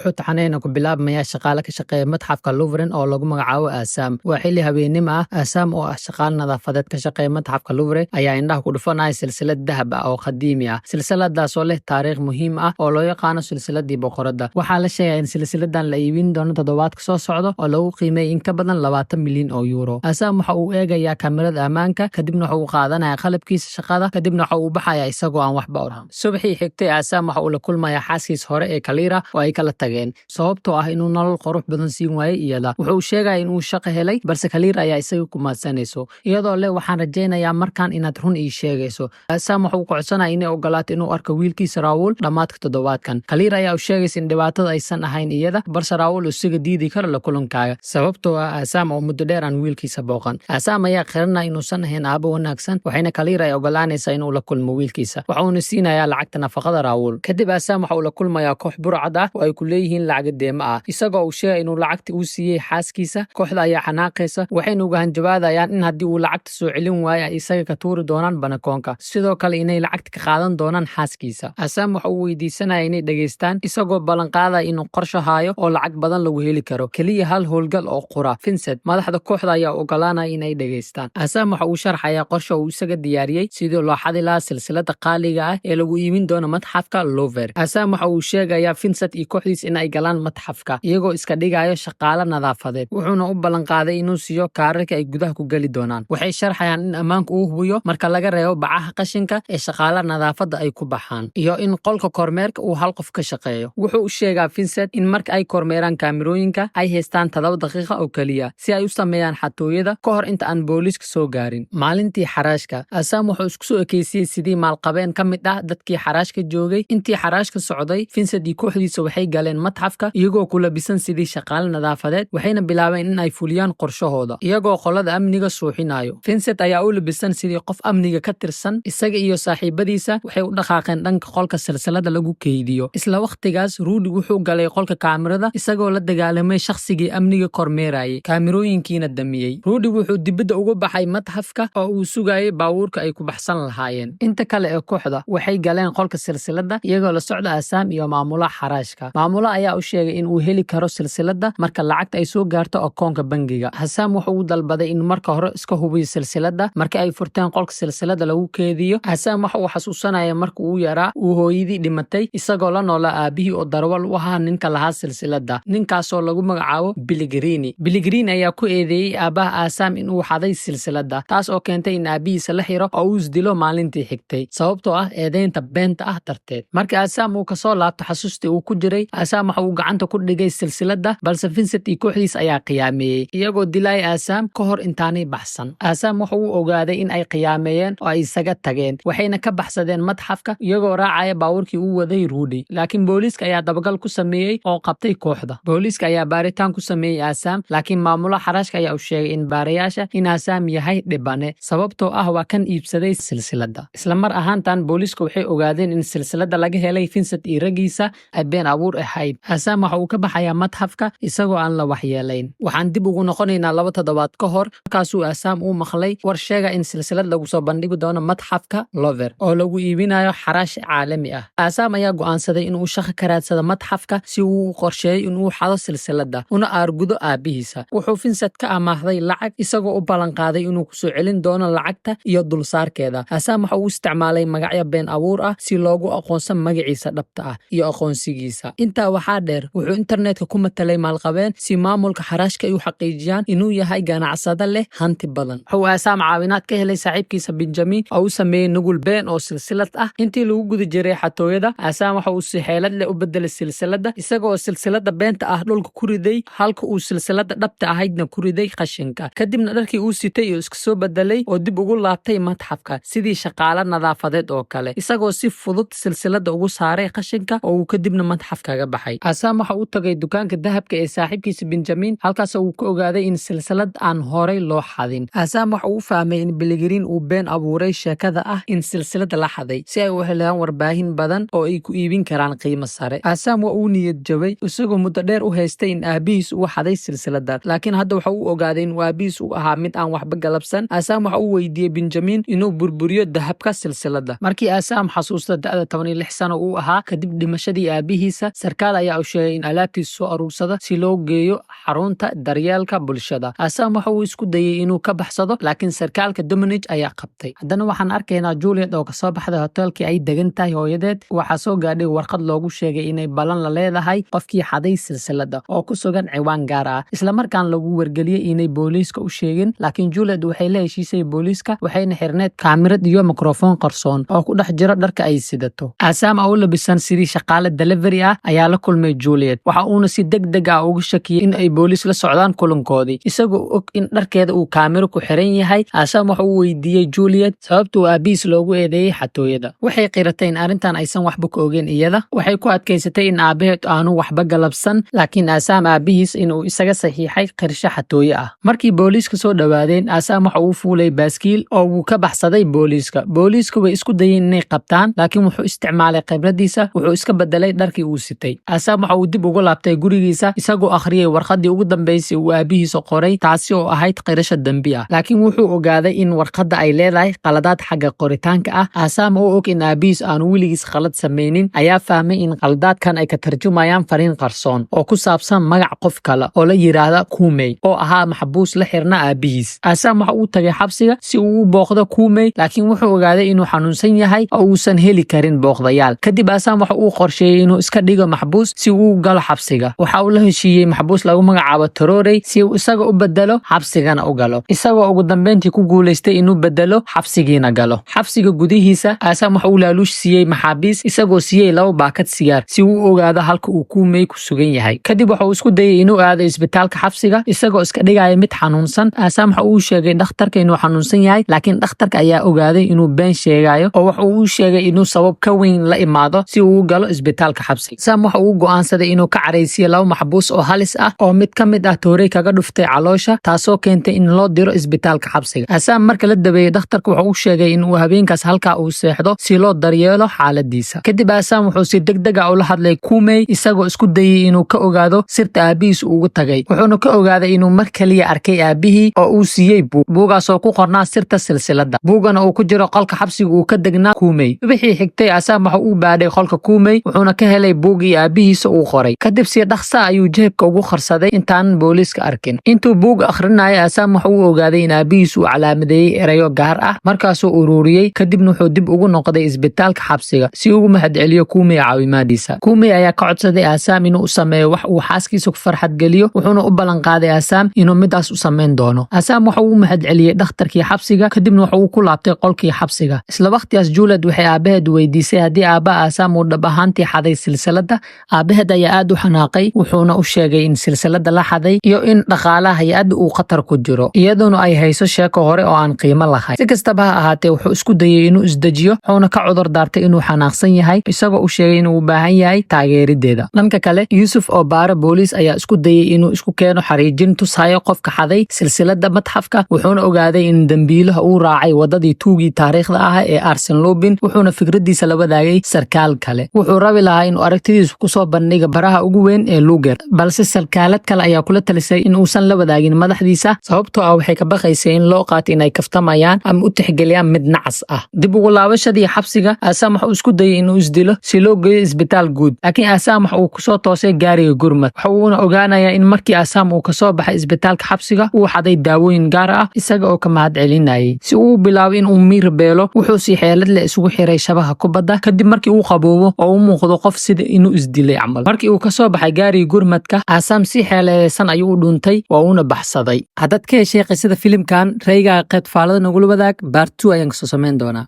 Wuxuu taxaneyna ku bilaabmayaa shaqaale ka shaqeeya madxafka Louvre oo lagu magacaabo Asaam. Waa xilli habeenimo ah. Asaam oo ah shaqaale nadaafadeed ka shaqeeya madxafka Louvre ayaa indhaha ku dhufanaya silsilad dahab ah oo qadiimi ah, silsiladaasoo leh taariikh muhiim ah oo loo yaqaano silsiladii boqoradda. Waxaa la sheegaa in silsiladan la iibin doono toddobaadka soo socda oo lagu qiimeeyay in ka badan 20 milyan oo yuuro. Asaam waxa uu eegayaa kamerada ammaanka, kadibna waxa uu qaadanaya qalabkiisa shaqada, kadibna waxa uu baxaya isagoo aan waxba odhan. Subaxii xigtay, Asaam waxa uu la kulmayaa xaaskiisa hore ee Kalira oo ay kala tageen sababtoo ah inuu nolol qurux badan siin waayey iyada. Wuxuu sheegaya inuu shaqo helay, balse Kalira ayaa isaga ku mahadsanayso, iyadoo leh, "Waxaan rajaynayaa markaan inaad run ii sheegayso." Asaam waxa uu kocodsanaya inay ogolaato inuu arko wiilkiisa Raawul dhammaadka toddobaadkan. Kalira ayaa u sheegaysa in dhibaatada aysan ahayn iyada, balse Raawul isaga diidi karo la kulankaaga, sababtoo ah Asaam oo muddo dheer aan wiilkiisa booqan. Asaam ayaa qiranaya inuusan ahayn aabo wanaagsan, waxayna Kalira ay ogolaanaysaa inuu la kulmo wiilkiisa. Waxa uuna siinayaa lacagta nafaqada Raawul. Kadib Asaam waxa uu la kulmayaa koox burcad ah oo ay ku leeyihiin lacaga deema ah, isagoo uu sheegay inuu lacagta uu siiyey xaaskiisa. Kooxda ayaa xanaaqaysa, waxayna uga hanjabaadayaan in haddii uu lacagta soo celin waayo ay isaga ka tuuri doonaan banakoonka, sidoo kale inay lacagta ka qaadan doonaan xaaskiisa. Asaam waxa uu weydiisanaya inay dhegaystaan, isagoo ballanqaadaya inuu qorsho haayo oo lacag badan lagu heli karo keliya hal howlgal oo qura. Vincent, madaxda kooxda, ayaa ogolaanaya inay dhegaystaan. Asaam waxa uu sharxayaa qorsha uu isaga diyaariyey sidii loo xadi lahaa silsilada qaaliga ah ee lagu iibin doono madxafka Louvre. Asaam waxa uu sheegayaa Vincent iyo kooxdiis in ay galaan madxafka iyagoo iska dhigayo shaqaale nadaafadeed, wuxuuna u ballanqaaday inuu siiyo kaararka ay gudaha ku geli doonaan. Waxay sharxayaan in ammaanku uu hubiyo marka laga reebo bacaha qashinka ee shaqaale nadaafadda ay ku baxaan, iyo in qolka kormeerka uu hal qof ka shaqeeyo. Wuxuu u sheegaa Vincent in marka ay kormeeraan kaamirooyinka ay haystaan 7 daqiiqa oo keliya si ay u sameeyaan xatooyada ka hor inta aan booliiska soo gaarin. Maalintii xaraashka, Asaam wuxuu isku soo ekeysiyey sidii maalqabeen ka mid ah dadkii xaraashka joogay. Intii xaraashka socday, Vincent iyo kooxdiisa waxay galeen matxafka iyagoo ku labisan sidii shaqaale nadaafadeed, waxayna bilaabeen in ay fuliyaan qorshahooda iyagoo qolada amniga suuxinayo. Vincent ayaa u labisan sidii qof amniga ka tirsan. Isaga iyo saaxiibadiisa waxay u dhaqaaqeen dhanka qolka silsilada lagu keydiyo. Isla wakhtigaas, Ruudi wuxuu galay qolka kaamirada isagoo la dagaalamay shakhsigii amniga kormeerayay, kaamirooyinkiina damiyey. Ruudi wuxuu dibadda uga baxay matxafka oo uu sugayay baabuurka ay ku baxsan lahaayeen. Inta kale ee kooxda waxay galeen qolka silsiladda iyagoo la socda Asaam iyo maamulaha xaraashka. Maamulaha ayaa u sheegay in uu heli karo silsiladda marka lacagta ay soo gaarto akoonka bangiga. Asaam wuxuu u dalbaday in marka hore iska hubiyo silsiladda. Marka ay furteen qolka silsiladda lagu keediyo, Asaam waxa uu xasuusanaya marka uu yaraa uu hooyadii dhimatay, isagoo la noolaa aabihii oo darwal u ahaa ninka lahaa silsiladda, ninkaasoo lagu magacaabo Biligrini. Biligrini ayaa ku eedeeyey aabbaha Asaam in uu xaday silsiladda, taas oo keentay in aabihiisa la xiro oo uu isdilo maalintii xigtay sababtoo ah eedeynta beenta ah darteed. Marka Asaam uu kasoo laabto xasuustii uu ku jiray, Asaam waxa uu gacanta ku dhigay silsiladda, balse Vincent iyo kooxdiis ayaa qiyaameeyey iyagoo dilaya Asaam ka hor intaanay baxsan. Asaam waxa uu ogaaday in ay qiyaameeyeen oo ay isaga tageen, waxayna ka baxsadeen matxafka iyagoo raacaya baabuurkii uu waday Ruudi, laakiin booliiska ayaa dabagal ku sameeyey oo qabtay kooxda. Booliiska ayaa baaritaan ku sameeyey Asaam, laakiin maamulaha xaraashka ayaa u sheegay in baarayaasha in Asaam yahay dhibane, sababtoo ah waa kan iibsaday silsiladda. Isla mar ahaantan, booliiska waxay ogaadeen in silsiladda laga helay Vincent iyo raggiisa ay been abuur ahayd. Asaam waxa uu ka baxayaa matxafka isagoo aan la waxyeelayn. Waxaan dib ugu noqonaynaa 2 toddobaad ka hor, markaasuu Asaam uu maqlay war sheega in silsilad lagu soo bandhigi doono matxafka Louvre oo lagu iibinayo xaraash caalami ah. Asaam ayaa go'aansaday inuu shaqo ka raadsado matxafka si uu u qorsheeyo inuu xado silsiladda una aargudo aabihiisa. Wuxuu Vincent ka amaahday lacag, isagoo u ballanqaaday inuu kusoo celin doono lacagta iyo dulsaarkeeda. Asaam waxa uu isticmaalay magacyo been abuur ah si loogu aqoonsan magaciisa dhabta ah iyo aqoonsigiisa. Intaa waxaa dheer, wuxuu internetka ku matalay maalqabeen si maamulka xaraashka ay u xaqiijiyaan inuu yahay ganacsade leh hanti badan. Wuxuu Asaam caawinaad ka helay saaxiibkiisa Benjamin oo u sameeyey nugul been oo silsilad ah. Intii lagu guda jiray xatooyada, Asaam waxa uu si xeelad leh u bedelay silsiladda, isagoo silsiladda beenta ah dhulka ku riday, halka uu silsiladda dhabta ahaydna ku riday qashinka. Kadibna dharkii uu sitay oo iska soo bedelay oo dib ugu laabtay matxafka sidii shaqaale nadaafadeed oo kale, isagoo si fudud silsiladda ugu saaray qashinka oo uu kadibna matxaf kaga baxay. Asaam waxa uu tagay dukaanka dahabka ee saaxiibkiisa Benjamin, halkaas uu ka ogaaday in silsilad aan horay loo xadin. Asaam waxa uu fahmay in Biligrin uu been abuuray sheekada ah in silsilada la xaday si ay u helaan warbaahin badan oo ay ku iibin karaan qiimo sare. Asaam waa uu niyad jabay, isagoo muddo dheer u haystay in aabihiis uu xaday silsilada, laakiin hadda waxa uu ogaaday in aabihiis uu ahaa mid aan waxba galabsan. Asaam waxa uu weydiiyey Benjamin inuu burburiyo dahabka silsilada. Markii Asaam xasuusta da'da 16 sano uu ahaa kadib dhimashadii aabihiisa, sarkaal Sarkaal ayaa u sheegay in alaabtiisa soo aruursada si loo geeyo xarunta daryeelka bulshada. Asam waxa uu isku dayey inuu ka baxsado, laakiin sarkaalka Dominic ayaa qabtay. Haddana waxaan arkaynaa Juliet oo kasoo baxday hoteelkii ay degan tahay hooyadeed. Waxaa soo gaadhay warqad loogu sheegay inay ballan la leedahay qofkii xaday silsilada oo ku sugan ciwaan gaar ah, islamarkaan lagu wargeliyey inay booliiska u sheegin. Laakiin Juliet waxay la heshiisay booliiska, waxayna xirneed kaamirad iyo mikrofon qarsoon oo ku dhex jiro dharka ay sidato. Asam oo u labisan sidii shaqaale delivery ah ayaa la kulmay Juliet, waxa uuna si deg deg ah uga shakiyey in ay booliis la socdaan kulankoodii. Isagoo og in dharkeeda uu kaamiro ku xiran yahay, Asam waxa uu weydiiyey Juliet sababta uu aabihiis loogu eedeeyey xatooyada. Waxay qiratay in arrintan aysan waxba ka ogeyn iyada. Waxay ku adkaysatay in aabaheed aanu waxba galabsan, laakiin Asam aabihiis inuu isaga saxiixay qirsho xatooye ah. Markii booliiska soo dhowaadeen, Asam waxa uu fuulay baaskiil oo wuu ka baxsaday booliiska. Booliisku way isku dayeen inay qabtaan, laakiin wuxuu isticmaalay khibradiisa, wuxuu iska bedelay dharkii uu sitay. Asam waxa uu dib ugu laabtay gurigiisa isagoo akhriyey warqaddii ugu dambeysay uu aabihiisa qoray, taasi oo ahayd qirasho dembi ah, laakiin wuxuu ogaaday in warqadda ay leedahay qaladaad xagga qoritaanka ah. Asam oo og in aabihiis aanu weligiis qalad samaynin ayaa fahmay in qaladaadkan ay ka tarjumayaan fariin qarsoon oo ku saabsan magac qof kale oo la yidhaahda Kumey, oo ahaa maxbuus la xirna aabihiis. Asam waxa uu tagay xabsiga si uu u booqdo Kumey, laakiin wuxuu ogaaday inuu xanuunsan yahay oo uusan heli karin booqdayaal. Kadib Asam waxa uu qorsheeyey inuu iska dhigo maxbuus si uu u galo xabsiga. Waxa uu la heshiiyey maxbuus lagu magacaabo Tororey si uu isaga u bedelo xabsigana u galo, isagoo ugu dambeyntii ku guulaystay inuu bedelo xabsigiina galo. Xabsiga gudihiisa, Asam waxa uu laaluush siiyey maxaabiis, isagoo siiyey 2 baakad sigaar si uu u ogaado halka uu Kumey ku sugan yahay. Kadib waxa uu isku dayey inuu aado isbitaalka xabsiga isagoo iska dhigaya mid xanuunsan. Asam waxa uu sheegay dhakhtarka inuu xanuunsan yahay, laakiin dhakhtarka ayaa ogaaday inuu been sheegayo oo waxa uu u sheegay inuu sabab ka weyn la imaado si uu u galo isbitaalka xabsiga. Asam waxa uu go'aansaday inuu ka caraysiiyo laba maxbuus oo halis ah, oo mid ka mid ah toorey kaga dhuftay caloosha, taasoo keentay in loo diro isbitaalka xabsiga. Asam marka la dabeeyey, dhakhtarka wuxuu u sheegay in uu habeenkaas halkaa uu seexdo si loo daryeelo xaaladiisa. Kadib Asam wuxuu si degdeg ah ula hadlay Kumey, isagoo isku dayey inuu ka ogaado sirta aabihiis ugu tagay. Wuxuuna ka ogaaday inuu mar kaliya arkay aabihii oo uu siiyey buug, buugaasoo ku qornaa sirta silsiladda, buugana uu ku jiro qolka xabsiga uu ka degnaa Kumey. Wixii xigtay, Asam waxa uu baadhay qolka Kumey, wuxuuna ka helay buugii aabihiisa uu qoray. Kadib si dhaqsa ayuu jeebka ugu qarsaday intaanan booliiska arkin. Intuu buuga akhrinayay, Asam waxa uu ogaaday in aabihiis uu calaamadeeyey erayo gaar ah, markaasuu ururiyey. Kadibna wuxuu dib ugu noqday isbitaalka xabsiga si ugu mahadceliyo Kumey caawimaadiisa. Kumey ayaa ka codsaday Asam inuu u sameeyo wax uu xaaskiisa ku farxad geliyo, wuxuuna u ballanqaaday Asam inuu midaas u samayn doono. Asam waxa uu u mahadceliyey dhakhtarkii xabsiga, kadibna waxa uu ku laabtay qolkii xabsiga. Isla waqtigaas, Juliet waxay aabaheed weydiisay haddii aabbaha Asam uu dhab ahaantii xaday silsiladda. Aabaheed ayaa aad u xanaaqay, wuxuuna u sheegay in silsiladda la xaday iyo in dhaqaalaha hay-adda uu khatar ku jiro, iyadoona ay hayso sheeko hore oo aan qiimo lahayn. Si kastaba ha ahaatee, wuxuu isku dayey inuu isdejiyo, wuxuuna ka cudur daartay inuu xanaaqsan yahay, isagoo u sheegay inuu u baahan yahay taageerideeda. Dhanka kale, Yuusuf oo baare booliis ayaa isku dayey inuu isku keeno xariijin tusayo qofka xaday silsiladda madxafka, wuxuuna ogaaday in dembiilaha uu raacay wadadii tuugii taariikhda ah ee Arsen Lubin, wuxuuna fikradiisa la wadaagay sarkaal kale. Wuxuu rabi lahaa inuu aragtidiisu kusoo bandhiga baraha ugu weyn ee Luger, balse sarkaalad kale ayaa kula talisay in uusan la wadaagin madaxdiisa, sababtoo ah waxay ka baqaysay in loo qaato inay kaftamayaan ama u tixgeliyaan mid nacas ah. Dib ugu laabashadii xabsiga, Asam waxa uu isku dayey inuu isdilo si loo geeyo isbitaal guud, laakiin Asam waxa uu kusoo toosay gaariga gurmad. Waxa uuna ogaanayaa in markii Asam uu kasoo baxay isbitaalka xabsiga uu xaday daawooyin gaar ah, isaga oo ka mahad celinayay. Si uu u bilaabo in uu miir beelo, wuxuu si xeelad leh isugu xiray shabaha kubadda kadib markii uu qaboobo oo u muuqdo qof sida inuu isdilay camal. Markii uu kasoo baxay gaariga gurmadka, Asam si xeeladaysan ayuu u dhuntay, waa uuna baxsaday. Haddaad ka heshay qisada filimkan, raygaaga qaybta faalada nagula wadaag. Part 2 ayaan kasoo samayn doonaa.